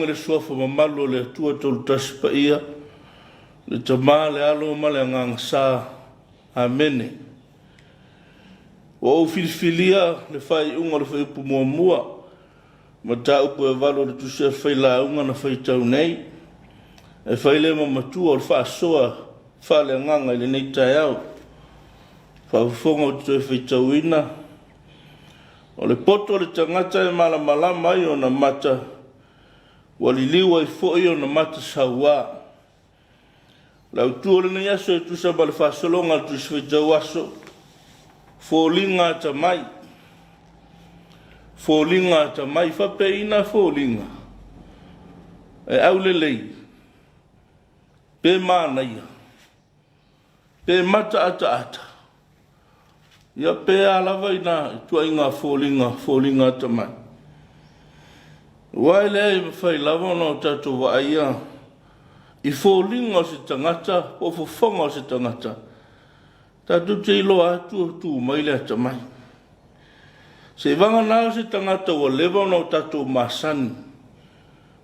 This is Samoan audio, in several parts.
lauga i le Suafa mamalu o le Atua Tolutasi Paia, le Tama, le Alo ma le Agaga Sa. Amene. Ua ou filifilia le faaiuga o le fuaiupu muamua, mataupu e valu o le Tusi a le Failauga na faitau nei, e fai lea ma matua o le faasoa faaleagaga i lenei taeao. Faafofoga ou te toe faitauina, o le poto o le tagata e malamalama ai ona mata, ua liliu ai foi ona mata sauā. O le autu o lenei aso e tusa ma le faasologa o le Tusi Faitau Aso, foliga atamai, foliga atamai, faapeiina foliga e aulelei pe manaia pe mataataata, ia pe a lava ina ituaiga foliga, foliga atamai. Aua e leai e mafai lava ona o tatou vaaia i foliga o se tagata po o fofoga o se tagata, tatou te iloa atu o tu mai le atamai. Seivagana o se tagata ua leva ona o tatou masani,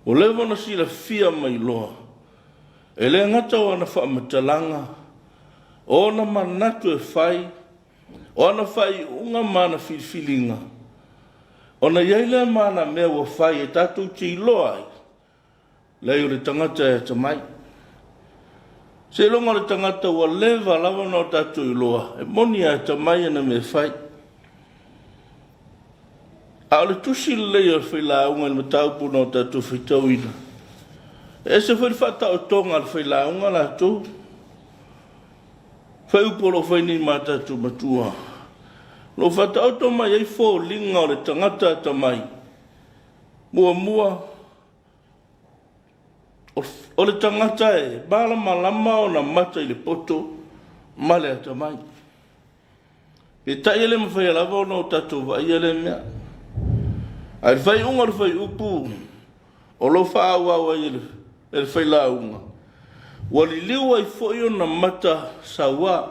ua leva ona silafia ma iloa, e le gata o ana faamatalaga, o ona manatu e fai, o ana faaiuga ma ana filifiliga, ona i ai lea ma ana mea ua fai e tatou te iloa ai, leai o le tagata e atamai. Seiloga o le tagata ua leva lava ona o tatou iloa, e moni e atamai ana mea e fai. A o le tusi lelei o le failauga i le mataupu na o tatou faitauina, e ese foi le faataotoga a le failauga latou. Fuaiupu o lo o fai nei ma tatou matua, o lo o faataoto mai ai foliga o le tagata atamai. Muamua, o le tagata e malamalama ona mata i le poto ma le atamai. Peitai e le mafai lava ona o tatou vaaia lea mea. Ae i le faaiuga o le fuaiupu o lo o faaauau ai e le failauga, ua liliu ai foi ona mata sauā.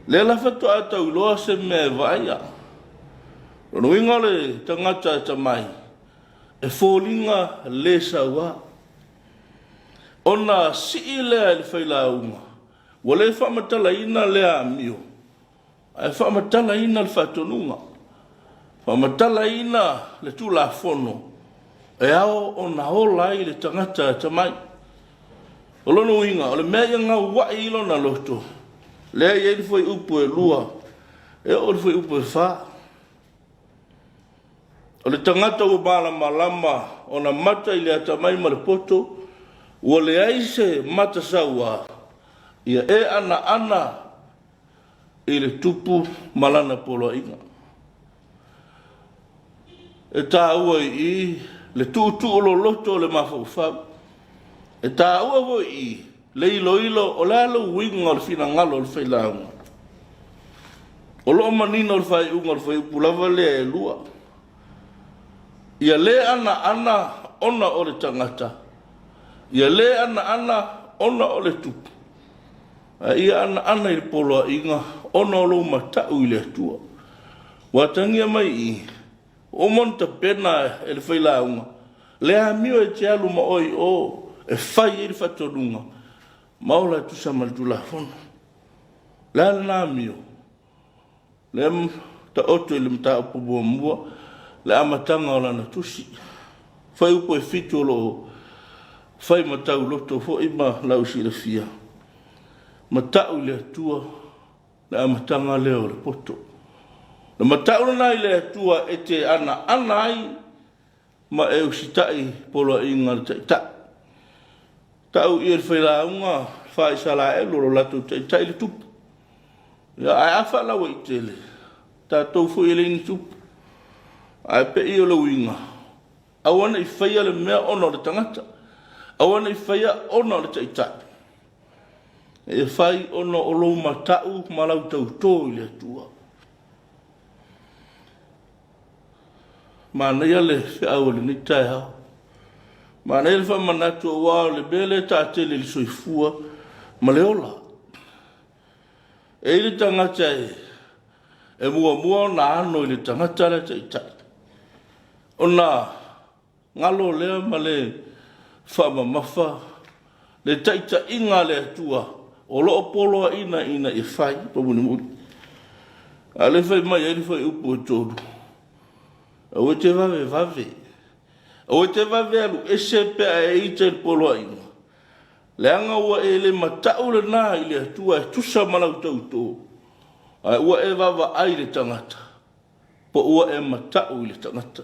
Lea la faatoa tau iloa se mea e vaaia. O lona uiga o le tagata atamai, e foliga le sauā. Ona sii lea e le failauga, ua le faamatalaina lea amio, ae faamatalaina le faatonuga, faamatalaina le Tulafono e ao ona ola ai le tagata atamai. O lona uiga, o le mea ia gauai i lona loto, lea e i ai le fuaiupu e 2 e oo i le fuaiupu e 4. O le tagata ua malamalama ona mata i le atamai ma le poto, ua leai se mata sauā, ia e anaana i le tupu ma lana poloaiga. E taua i i le tuutuu loloto o le mafaufau. E taua foi i i le iloilo o le a le uiga o le finagalo o le failauga. O lo o manino le faaiuga o le fuaiupu lava lea e 2. Ia le anaana ona o le tagata, ia le anaana ona o le tupu, a ia anaana i le poloaiga ona o lou matau i le Atua. Ua atagia mai i i, ua uma ona tapena e le failauga le amio e te alu ma oe i o e fai ai le faatonuga ma ola e tusa ma le Tulafono. O le a lena amio? Lea taoto i le mataupu muamua, le amataga o lana tusi. Fuaiupu e 7 o lo o fai ma tauloto foi ma lau silafia, matau i le Atua le amataga lea o le poto. Le matau lena i le Atua e te anaana ai ma e usitai i poloaiga a le Taitai. Tau ia le failauga faa-Isaraelu o lo latou taitai le tupu. Ia, ae a faalauaitele, tatou foi e leai ni tupu. Ae pei o le uiga, aua ne i faia le mea ona o le tagata, aua ne i faia ona o le taitai. E fai ona o lou matau ma lau tauto i le Atua. Manaia le feau o lenei taeao. Manaia le faamanatu aua o le mea lea e taatele i le soifua ma le ola. E i ai le tagata e muamua ona ano i le tagata lea taitai ona galo lea ma le faamamafa le taitaiga a le Atua o lo o poloaiina ina ia fai ma mulimuli. A o lea e fai mai ai le fuaiupu e 3, Aua e te vavevave, aua e te vave alu ese pe a e ita i le poloaiga, leaga ua e le matau lena i le Atua e tusa ma lau tauto, ae ua e vaavaai i le tagata, po ua e matau i le tagata.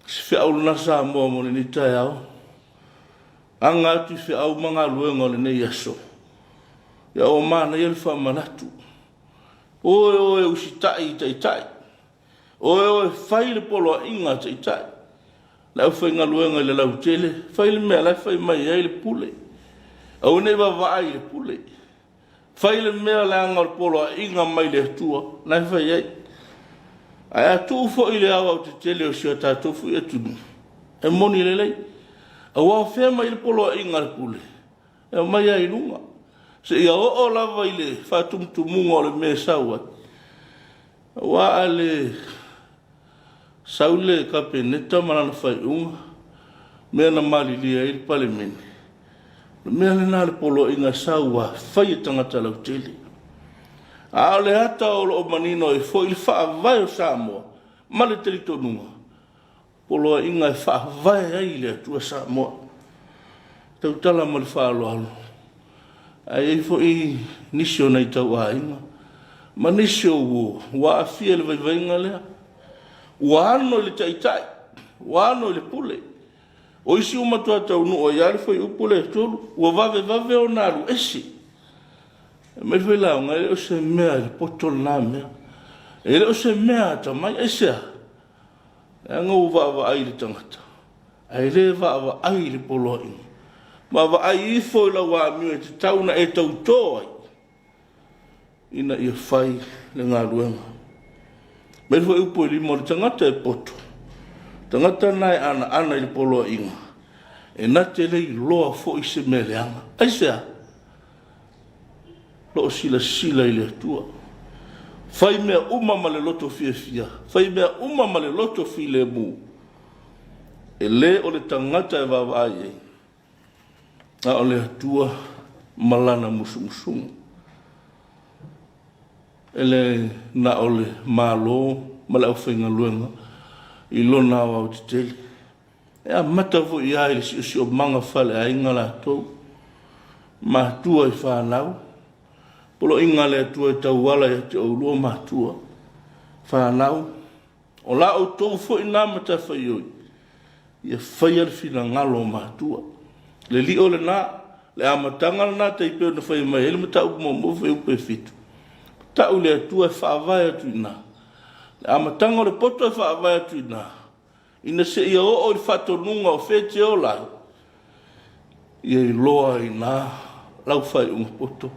O se feau lena Samoa mo lenei taeao. Aga atu i feau ma galuega o lenei aso. Ia ua manaia le faamanatu. Oe oe usitai i taitai. Oe oe fai le poloaiga a taitai. Le aufaigaluega i le lautele, fai le mea la e fai mai ai le pule. Aua ne i vaavaai i le pule. Fai le mea leaga o le poloaiga mai le Atua la e fai ai. Ae a tuu foi i le aoaotetele o si o tatou foi atunuu, e moni lelei. Aua o fea e aumai ai le poloaiga a le pule? E aumai lava i luga, seia oo lava i le faatumutumuga o le mea e sau ai. Aua a le sau le Kapeneta ma lana faaiuga, mea na malilie ai le Palemene, o le mea lena o le poloaiga e sau lava, fai e tagata lautele. A o le ata o lo o manino ai foi le Faavae o Samoa ma le talitonuga, poloaiga e faavae ai i le Atua Samoa. E tautala ma le faaaloalo, ae i ai foi nisi o nai tauaiga ma nisi o uo ua aafia i le vaivaiga lea. Ua ano i le taitai, ua ano i le pule. O isi ua matua taunuu ai lava le fuaiupu lea e 3, ua vavevave ona alu ese. Fai mai le failauga, e le o se mea i le poto lena mea. E le o se mea atamai. Aisea? Leaga ua vaavaai i le tagata ae le vaavaai i le poloaiga. Vaavaai ifo i lau amio e tatau ona e tauto ai ina ia fai le galuega. Fai mai le fuaiupu e 5, o le tagata e poto, o le tagata lena e anaana i le poloaiga, e na te le iloa foi se mea leaga. Aisea? Lo o silasila i le Atua. Fai mea uma ma le loto fiafia, fai mea uma ma le loto filemu. E le o le tagata e vaavaai i ai, a o le Atua ma lana musumusuga. E le na o le Malo ma le aufaigaluega i lona aoaotetele. E amata foi lava i le siosiomaga faaleaiga latou, matua i fanau, poloaiga a le Atua e tauala ia te oulua matua, fanau, o la outou foi na matafaioi, ia faia le finagalo o matua. Le lio lena, le amataga lena tai pei ona fai mai ai le mataupu muamua fuaiupu e 7, tau le Atua e faavae atu i ina. Le amataga o le poto e faavae atu i ina, ina seia oo i le faatonuga o fea e te ola ai, ia iloa ai i ina lau faaiuga poto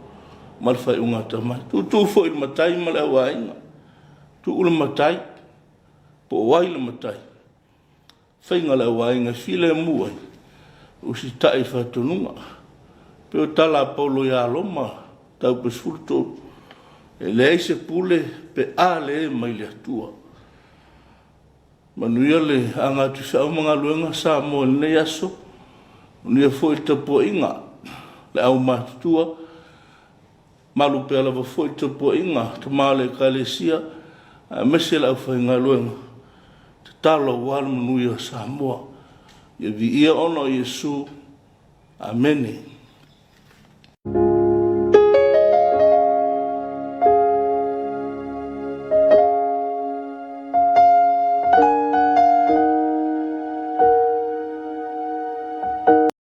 ma le faaiuga atamai. Tuutuu foi i le matai ma le auaiga, tuu le matai po o ai le matai, faiga a le auaiga e filemu ai, usitai i faatonuga. E pei o tala a Paulo ia Roma, mataupu e 13, e leai se pule pe a le mai le Atua. Manuia le aga atu i feau ma galuega Samoa i lenei aso. Manuia foi le tapuaiga a le aumatutua. Malu pea lava foi le tapuaiga a tama o le Ekalesia aemaise le aufaigaluega. Tatalo aua le manuia o Samoa. Ia viia ona o Iesu. Amene.